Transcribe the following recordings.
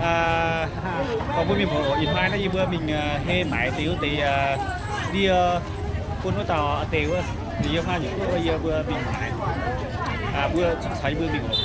Gorngv mbuo mienh muoz oc, ih hnoi naaiv yie mbuo mingh hei maaiz deix wuov deix ndie bun wuov dauh deix wuov, yie hnoi nyungc wuov yie mbuo mingh maaiz, mbuo caux yie mbuo mingh oc.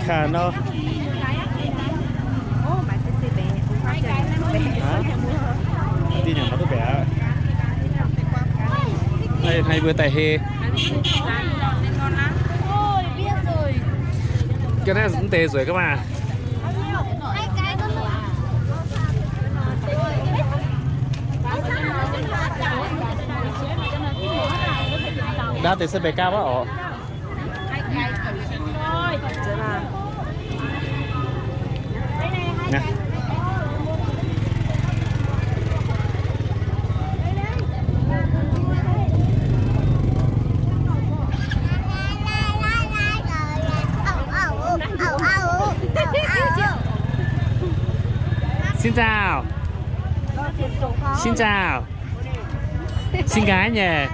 Kaax nor. Ndie nyanc mv duqv mbaeqc aqv. Naaiv mbuo daaih hei. Ga'naaiv mv deix nzueic ga'maah. Ndau deix se mbaeqc gapv aqv oc. Xin chào. Xin chào. Xinh gái nhỉ?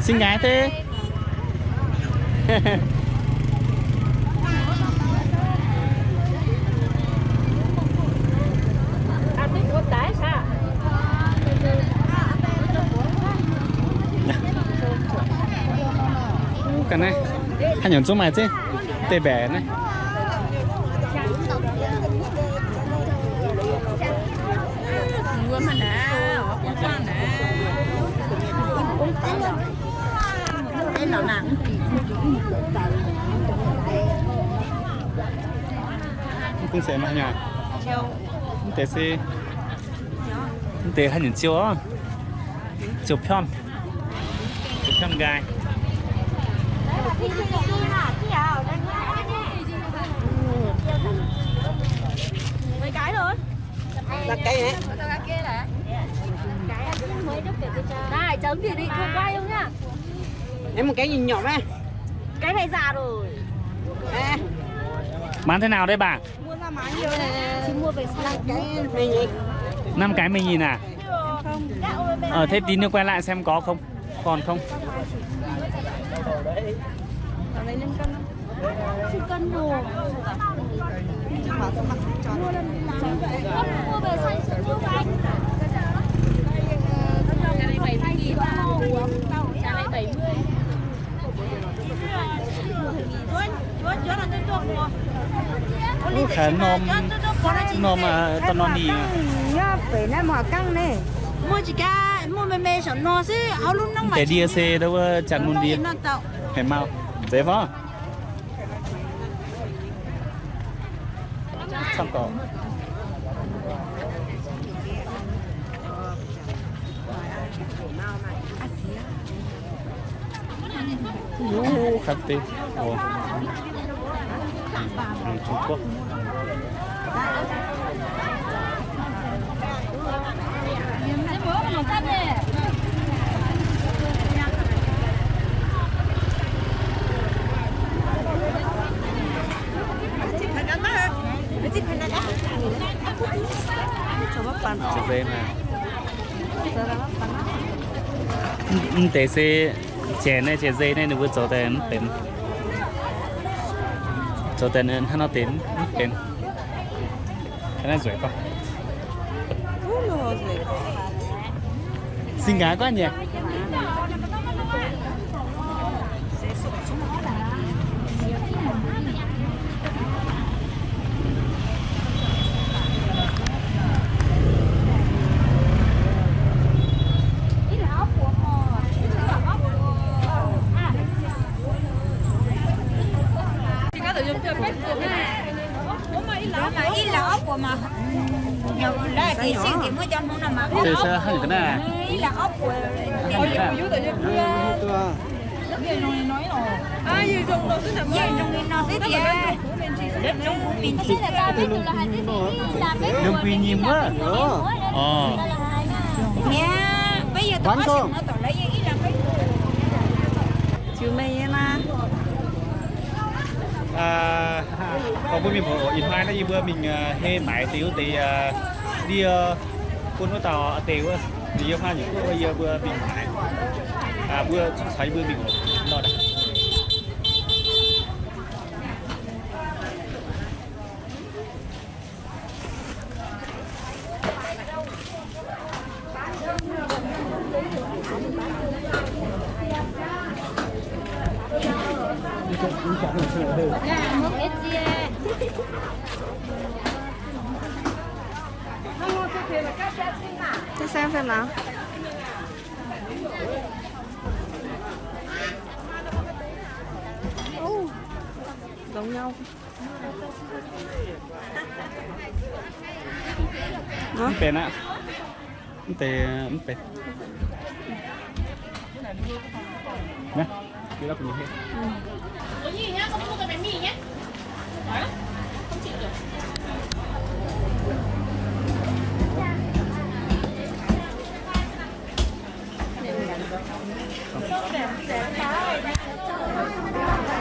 Xinh gái thế. Ga'naaiv haaix nyungc zungv maaih zeiv deix mbaeqc naaiv. Mv bung se maaih nyei. Mv deix se, mv deix haaix nyungc ziouc, ziouc pion, ziouc pion nqaai. Em một cái nhìn nhỏ meh. Cái này già rồi. Bán thế nào đây bà? Mua ra mà nhiều này. Chị mua về sao? Năm cái mười nghìn à? Ờ, thế tí nữa quay lại xem có không? Còn không? Không cân đồ. Mua về sang sửa chữa cho anh. Cái này bảy mươi nghìn. Cái này bảy mươi. Ov, kaaix norm, norm, aa, da'norm nyic. Nyob beic naaiv mv oix gangv naaiv. Mv deix ndie se wuov janx mun ndie. Haiz mau. Zeiz fov. Camv gorqc. Ov, kaaix deix. Ov. Hangc Trung Quốc. Mv deix se janx naaiv, janx-zei naaiv ninh mbuo zoux daaih mv benx. Zoux daaih hnangv nor deix mv benx. Naaiv nzueic gorngv. Xinh gái quá nhỉ? Deix seng deix muoz jauv hmz nor mangc. Deix se hnangv ga'naaiv. Hnangv ga'naaiv. Yiem gu'nyuoz nyim wuov. Orv. Ziux meih nyei maah. Gorngv mbuo mienh muoz, ih hnoi naaiv yie mbuo mingh hei maaiz deix wuov deix ndie bun wuov dauh deix wuov, yie hnoi nyei guoqv wuov yie mbuo mingh maaiz. Mbuo caux yie mbuo mingh oc. Thế xem xem nào. Ồ, giống nhau. Mv benx aqv. Mv deix, mv benx. Naaiv,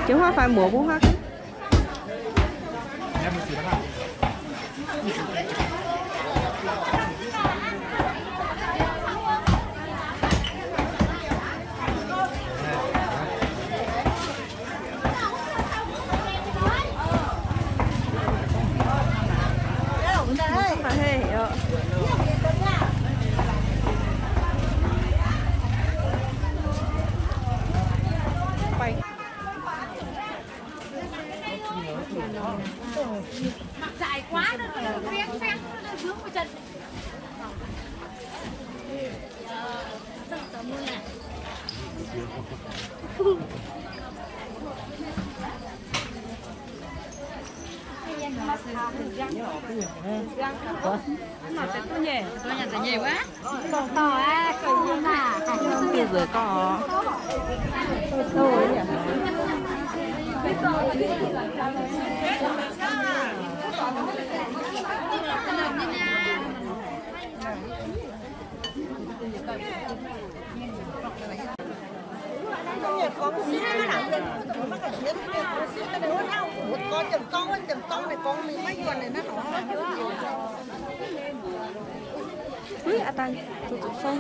Jiex huaav fai muoz mbuo huaav. Ui, aa dangh zuqc zuqc fei.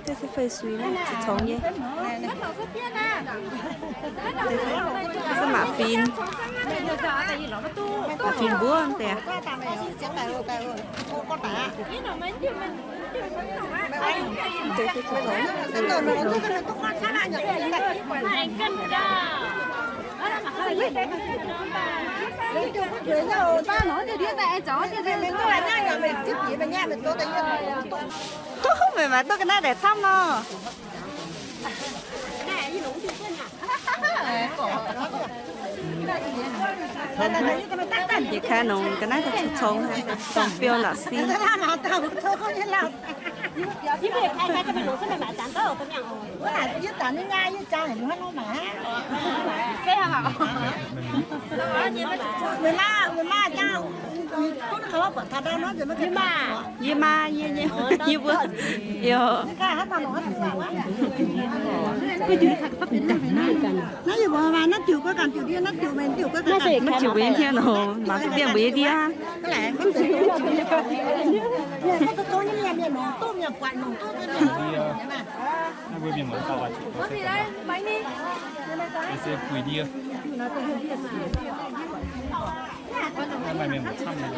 Deix se fei suix naaiv, zuqc congx nyei. Deix se maac fin. Maac fin mbuov deix. Meih maaiz duqv ga'naaiv ndaengc camv nor. Yietc kaaix nongc ga'naaiv daaih congx, dongh biou la'sic. Yie maa, yie, yie, yie mbuo, yoh. Naaiv yie mbuo maaih naaiv diuc guai ganh diuc ndie, naaiv diuc maiv diuc guai ganh. Maiv diuc mbuo nyei ndie, mangc duqv mienh mbuo nyei ndie. Naaiv mbuo mienh muoz dauh waac zuqc se puix ndie. Maaih mienh muoz camv nyei,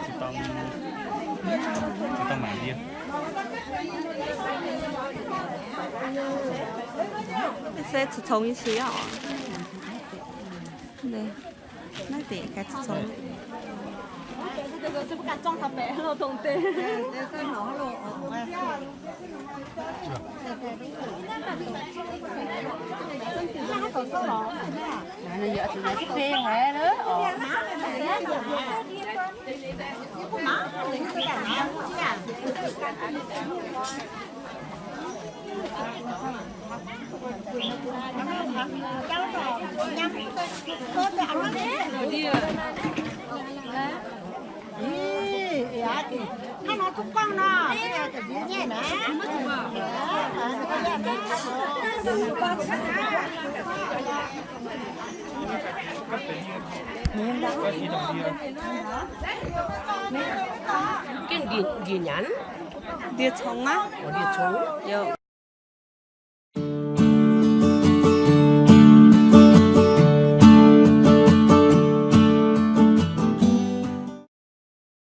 zinh dorng, zinh dorng mangc ndie. Se congx congx nyei sic oc. Naaiv deix gaax congx. Gengh ndie nyanc. Ndie congx aqv. Ndie congx.